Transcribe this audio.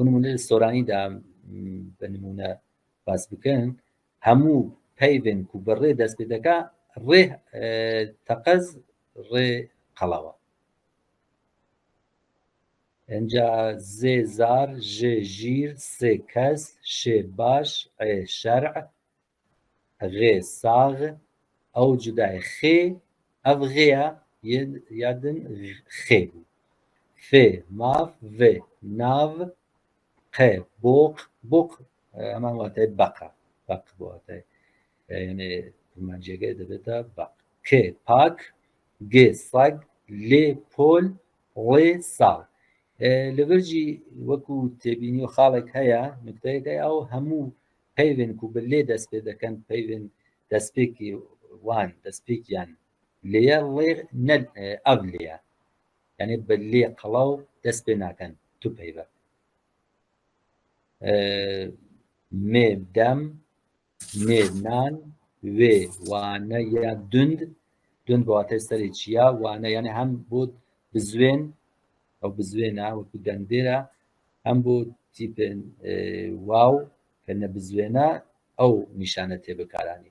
بۆ نمونە لە سۆرانیدا بە نمونە باس بکەن هەموو پەیڤێن کو بە ڕێ دەست پێ دەکا ڕێ تەقەز ڕێ قەڵەوە ئەجا زێ زار ژێ ژیر سێ کەس شێ باش عێ شەرع غێ ساغ ئەو جودای خێ ئەv غێە یادن خێ بوو فێ ماف ڤێ ناڤ قێ بۆق بۆق هەمان واتای بەقە بەق بۆ واتای یعنی کرمانجیەکەی دەبێتە بەق کێ پاک گێ سەگ لێ پۆل ڕێ ساڵ لەبەرجی وەکو تێبینی و خاڵێک هەیە نکتەیەک هەیە ئەو هەموو پەیڤن کو بە لێ دەست پێ دەکەن پەیڤن دەستپێکی وان دەستپێکیان لێیە ڵێ نە ئەv لێیە یعنی بە لێ قەڵاو دەست پێ ناکەن تو پەیڤە مێ دەم نێ نان وێ وانە یا دوند دوند بە واتای سەری چیا وانە یعنی هەم بۆ بزوێن ئەو بزوێنە وەکو دەنگدێرە هەم بۆ تیپێن واو کە نەبزوێنە ئەو نیشانە تێ بەکارانی.